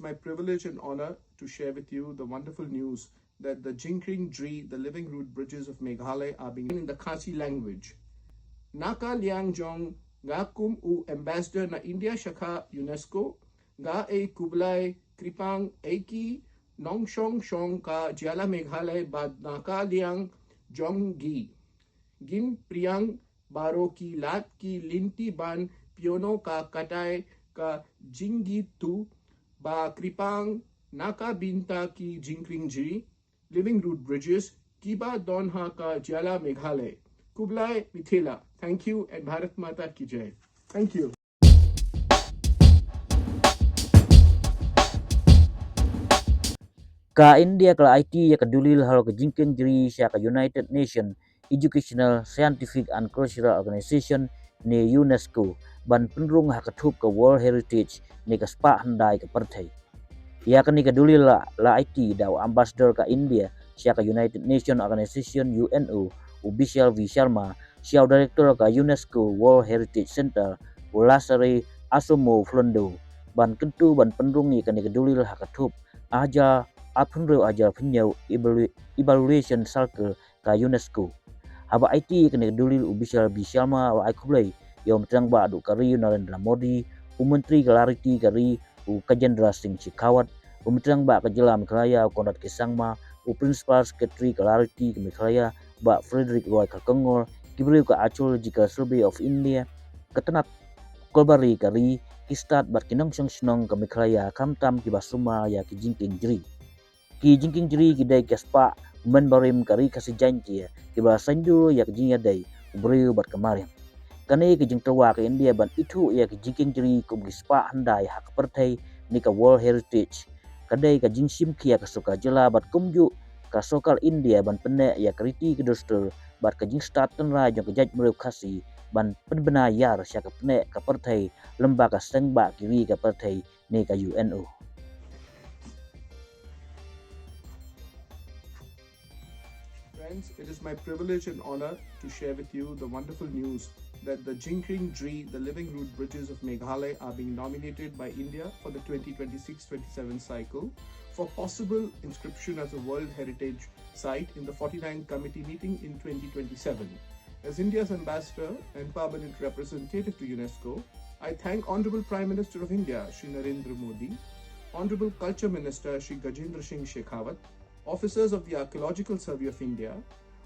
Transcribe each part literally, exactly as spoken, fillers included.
My privilege and honor to share with you the wonderful news that the Jingkring Jri, the living root bridges of Meghalaya, are being in the Khasi language. Naka Liang Jong, nga kum u ambassador na India sha ka UNESCO, nga ai khublei kyrpang ïa ki nongshong shong ka jylla Meghalaya bad Naka Liang Jong ngi ngin pyrshang baroh ki lad ki lynti ban pynïoh ka kata ka jingïathuh ba kyrpang na ka bynta ki Jingkring Jri, living root bridges, kiba don ha ka jylla Meghalaya. Khublei Mithila. Thank you and Bharat Mata ki jai. Thank you. Ka India ka la aiti ïa ka dulil halor ka jingkring jri sha ka United Nations Educational, Scientific and Cultural Organization ne UNESCO ban pynrung ha ka thup ka World Heritage ne ka spah hyndai ka pyrthei. Ïa kane ka dulil la, la aiti da u ambassador ka India sha ka United Nations Organization, UNO, u Bishal V Sharma, sha u director ka UNESCO World Heritage Center, u Lasare Asomo Flondo, ban kyntu ban pynrung ïa kane ka dulil ha ka thup hajar arphew hynriew hajar phew evaluation circle ka UNESCO. Haba aiti ïa kane ka dulil u Bishal V Sharma u la ai khublei ïa u Myntri Rangbah Duh ka ri u Narendra Modi, u Myntri ka la riti ka ri u Gajendra Singh Shekhawat, u Myntri Rangbah ka jylla Meghalaya u Conrad K Sangma, u Principal Secretary ka la riti ka Meghalaya Bah Frederick Roy Kharkongor, ki briew ka Archaeological Survey of India, ka tnat Kolbari ka ri, ki stad bad ki nongshong shnong ka Meghalaya khamtam kiba sumar ïa ki jingkring jri. Ki jingkring jri ki dei ka spah mynbarim ka ri Khasi Jaiñtia kiba sngewthuh ïa ka jingïadei u briew bad ka mariang. Kane ka jingtyrwa ka India ban ithuh ïa ki jingkring jri kum ki spah hyndai ha ka pyrthei ne ka World Heritage ka dei ka jingshim khia ka sorkar jylla bad kumjuh ka sorkar India ban pynneh ïa ka riti ka dustur bad ka jingstad tynrai jong ka jaitbynriew Khasi ban pynbna ïar sha ka pneh ka pyrthei lyngba ka seng bah ki ri ka pyrthei ne ka UNO. Friends, it is my privilege and honor to share with you the wonderful news that the Jingkring Jri, the living root bridges of Meghalaya, are being nominated by India for the twenty twenty-six twenty-seven cycle for possible inscription as a World Heritage Site in the forty-ninth Committee meeting in twenty twenty-seven. As India's ambassador and permanent representative to UNESCO, I thank Honorable Prime Minister of India, Shri Narendra Modi, Honorable Culture Minister, Shri Gajendra Singh Shekhawat, officers of the Archaeological Survey of India,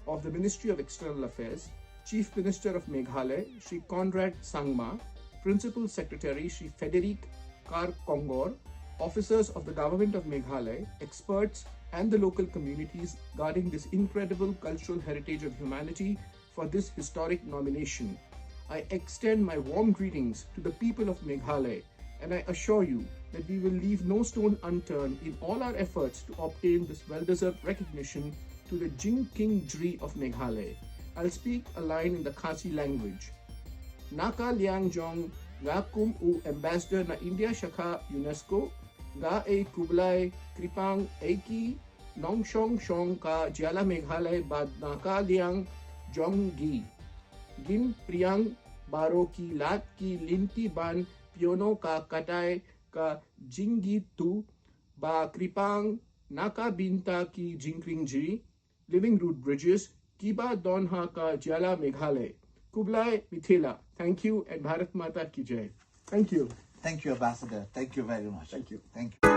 of the Ministry of External Affairs, Chief Minister of Meghalaya, Shri Conrad Sangma, Principal Secretary, Shri Frederick Kharkongor, officers of the Government of Meghalaya, experts, and the local communities guarding this incredible cultural heritage of humanity for this historic nomination. I extend my warm greetings to the people of Meghalaya, and I assure you that we will leave no stone unturned in all our efforts to obtain this well-deserved recognition to the Jingkring Jri of Meghalaya. I'll speak a line in the Khasi language. Naka Liang Jong, nga kum u ambassador na India sha ka UNESCO, nga ai khublei kyrpang ïa ki nongshong shong ka jylla Meghalaya bad Naka Liang Jong ngi ngin pyrshang baroh ki lad ki lynti ban pynïoh ka kata ka jingïathuh ba kyrpang na ka bynta ki Jingkring Jri, living root bridges, kiba don ha ka jylla Meghalaya. Khublei Mithila. Thank you and Bharat Mata ki jai. Thank you. Thank you, Ambassador. Thank you very much. Thank you. Thank you.